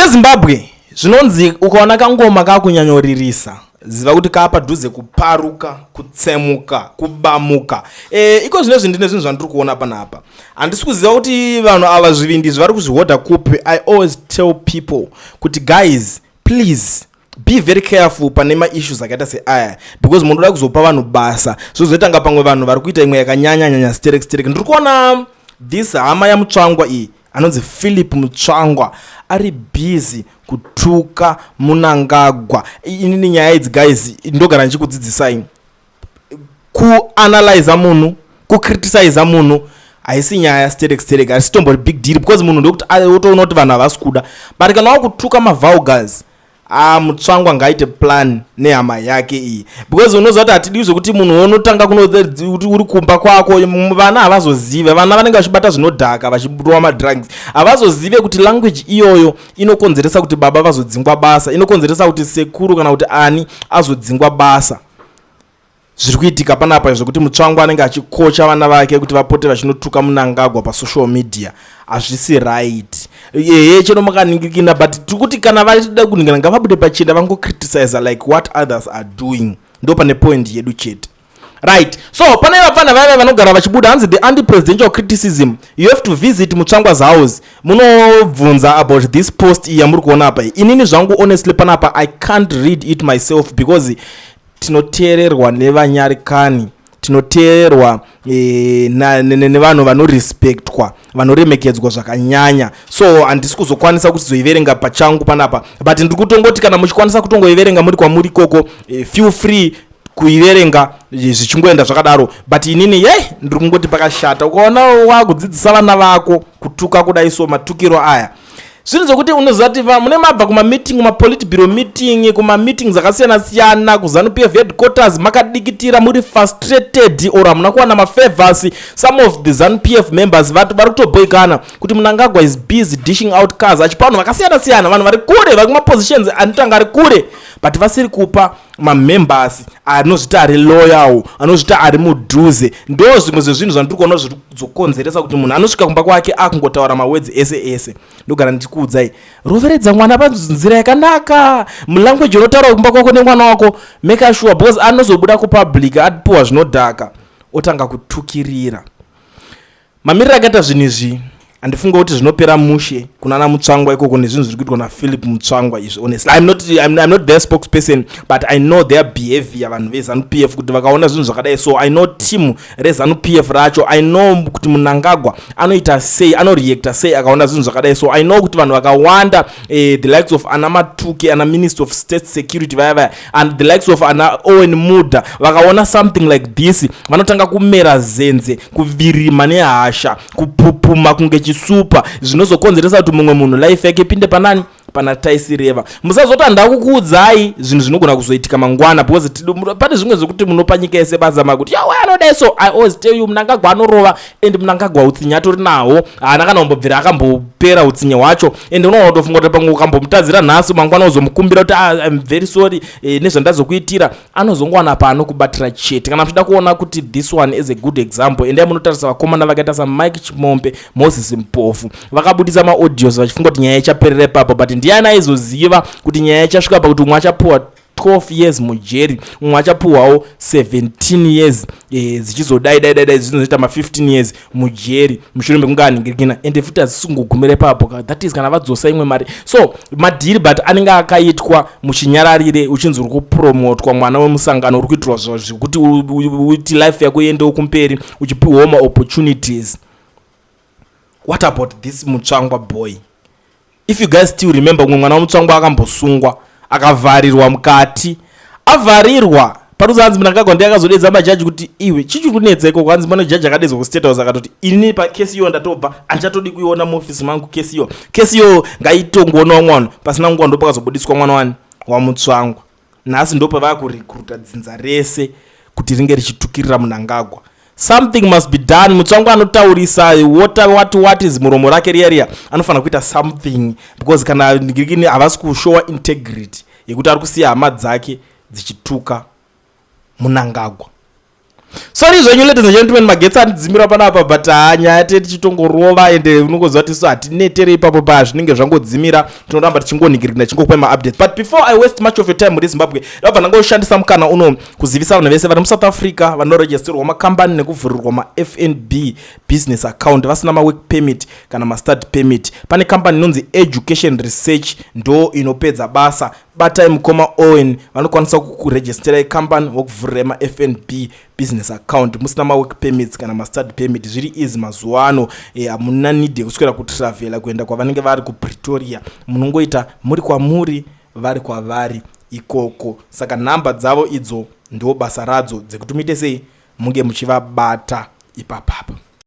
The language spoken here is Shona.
Mhuri yeZimbabwe, zvinonzi ukaona kangoma kakunyanyoririsa, ziva kuti kaapadhuze kuparuka, kutsemuka, kubamuka. Iko zvino ndine zvinhu zvandiri kuona panapa. Handisi kuziva kuti vanhu ava zvivindi zvari kuzvihodha kupi. I always tell people kuti guys, please be very careful pane maissues akaita seaya, because munoda kuzopa vanhu basa, zvozoitanga pamwe vanhu vari kuita imwe yakanyanya nyanya sterek sterek. Ndiri kuona this hama yaMutsvangwa iyi, anonzi Philip Mutsvangwa, ari busy kutuka Munangagwa. Inini nyaya idzi, guys, ndogara ndichikudzidzisai kuanalyza munhu, kucriticiza munhu haisi nyaya sterek sterek, haisi tombori big deal, because munhu ndokuti wotoona kuti vanhu havasi kuda. But kana wakutuka mavulgars, a Mutsvangwa ngaite plan nehama yake iyi, because unoziva kuti hatidi zvekuti munhu unotanga kuti uri kumba kwako, vana havazozive. Vana vanenge vachibata zvinodhaka, vachirova madrugs, havazozive kuti language iyoyo inokonzeresa kuti baba vazodzingwa basa, inokonzeresa kuti sekuru kana kuti ani azodzingwa basa. Zviri kuitika panapa zvekuti Mutsvangwa anenge achikocha vana vake kuti vapote vachinotuka Munangagwa pasocial media hazvisi right. Ehe, cheno makaningikina, but tiri kuti kana vachida kuningana, ngavabude pachena, vangocriticiza like what others are doing. Ndo pane point yedu chete, right? So pane vapfana vaiva vanogara vachibuda, hanzi the anti-presidential criticism, you have to visit Mutsvangwa's house, munobvunza about this post iyi yamuri kuona apa. Inini zvangu, honestly, panapa I can't read it myself, because tinoteererwa nevanyarikani, tinoteererwa nevanhu vanorespectwa, vanoremekedzwa zvakanyanya, so handisi kuzokwanisa kuzoiverenga pachangu panapa. But ndiri kutongoti kana muchikwanisa kutongoiverenga muri kwamuri ikoko, feel free kuiverenga, zvichingoenda zvakadaro. But inini ye ndiri kungoti pakashata. Ukaona wakudzidzisa vana vako kutuka kudai, so matukiro aya, zvinhu zvekuti unoziva kuti mune mabva kumameeting, kumapolitburo meeting, kumameetings akasiyana siyana kuZANU PF headquarters, makadikitira, muri frustrated or hamuna kuwana mafavors. Some of the ZANU PF members vari kutoboikana kuti Munangagwa is busy dishing out cars, achipa vanhu vakasiyana siyana, vanhu vari kure, vari kumapositions anotanga ari kure, but vasiri kupa mamembers anozviti ari loyal, anozviti ari mudhuze. Ndo zvimwe zvezvinhu zvandiri kuona zviri kuzokonzeresa kuti munhu anosvika kumba kwake akungotaura mawords ese ese. Ndogara ndichikuudzai, roveredza mwana panzira yakanaka. Mulanguage unotaura kumba kwako nemwana wako, make sure, because anozobuda kupublic apiwa zvinodhaka, otanga kutukirira. Mamiriro akaita zvinhu izvi, handifunga kuti zvinopera mushe kuna naMutsvangwa ikoko nezvinhu zviri kuitwa naPhilip Mutsvangwa izvi. Honestly, I'm not their spokesperson, but I know their behavior, vanhu veZANU PF, kuti vakaona zvinhu zvakadai. So I know team reZANU PF racho, I know kuti Munangagwa anoita sei, anoreacta sei akaona zvinhu zvakadai. So I know kuti vanhu vakawanda, the likes of ana Matuke, ana Minister of State Security vaya vaya, and the likes of ana Owen Muda, vakaona something like this, vanotanga kumera zenze, kuvirima nehasha, kupupuma kunge chisupa, zvinozokonzeresa kuti mumwe munhu life yake ipinde panani pana taisireva. Musazoti handakukuudzai zvinhu zvinogona kuzoitika mangwana, because pane zvimwe zvekuti munopa nyika yese basa, makuti yawe anodai. So I always tell you, Munangagwa anorova, and Munangagwa utsinye atori nawo, haana kana kumbobvira akambopera utsinye hwacho. And unoona kutofunga kuti pamwe ukambomutadzira nhasi, mangwana uzomukumbira kuti, "Ah, I'm very sorry nezvandazokuitira," anozongowana paanokubatira chete. Kana muchida kuona kuti this one is a good example, endai munotarisa vakomana vakaita saMike Chimombe, Moses Mpofu. Vakabudisa maaudios vachifunga kuti nyaya ichaperera ipapo, but ndiani aizoziva kuti nyaya ichasvika pakuti umwe achapuwa 12 years mujeri, umwe achapuhwawo 17 years, dzichizodai dai dai dai, zvinozoita ma15 years mujeri mushure mekunge anhingirikina. Ende futi hadzisingogumira ipapo, that is kana vadzosa imwe mari. So madhiri but anenge akaitwa muchinyararire, uchinzi uri kupromotwa, mwana wemusangano, uri kuitirwa zvekuti uti life yako iendewo kumberi, uchipiwawo maopportunities. What about this Mutsvangwa boy? If you guys still remember, umwe mwana waMutsvangwa akambosungwa, akavharirwa mukati, avharirwa paruzanzi Munangagwa ndiye akazodedza majaji kuti, "Iwe, chichiri kunetsa ikoko?" Hanzi mano jaji akadedzwa kuState House, akatoti, "Ini pakesi iyo ndatobva, handichatodi kuiona muofisi mangu kesi iyo. Kesi iyo ngaitongoona mwana." Pasina nguva ndopakazobudiswa mwana wani waMutsvangwa. Nhasi ndopavava kurecruita dzinza rese kuti ringe richitukirira Munangagwa. Something must be done. Mutsvangwa anotaurisa what is muromo rake riya riya, anofanira kuita something, because kana ngirikini havasi kushowa integrity yekuti ari kusiya hama dzake dzichituka Munangagwa. Sorry zvenyu, ladies and gentlemen, magetsi andidzimira panapa, but haa, nyaya tee tichitongorova, ende unongoziva kuti isu hatinetere ipapo pa zvinenge zvangodzimira, tinoramba tichingonhingirikina, tichingokupai maupdates. But before I waste much of your time muri Zimbabwe, ndabva ndangoshandisa mukana uno kuzivisa vanhu vese vari muSouth Africa vanoregisterwa makambani nekuvhurirwa maFNB business account vasina mawork permit kana mastudy permit. Pane kambani inonzi Education Research, ndo inopedza basa. Batai mukoma Owen, vanokwanisa kukuregisterai kambani, vokuvhurirai maFNB business account musina mawork permits kana mastudy permit. Zviri easy mazuva ano. Hamuna need yekuswera kutravhela kuenda kwavanenge vari kuPretoria. Munongoita muri kwamuri, vari kwavari ikoko. Saka nhamba dzavo idzo ndo basa radzo dzekuti muite sei, munge muchivabata ipapapa.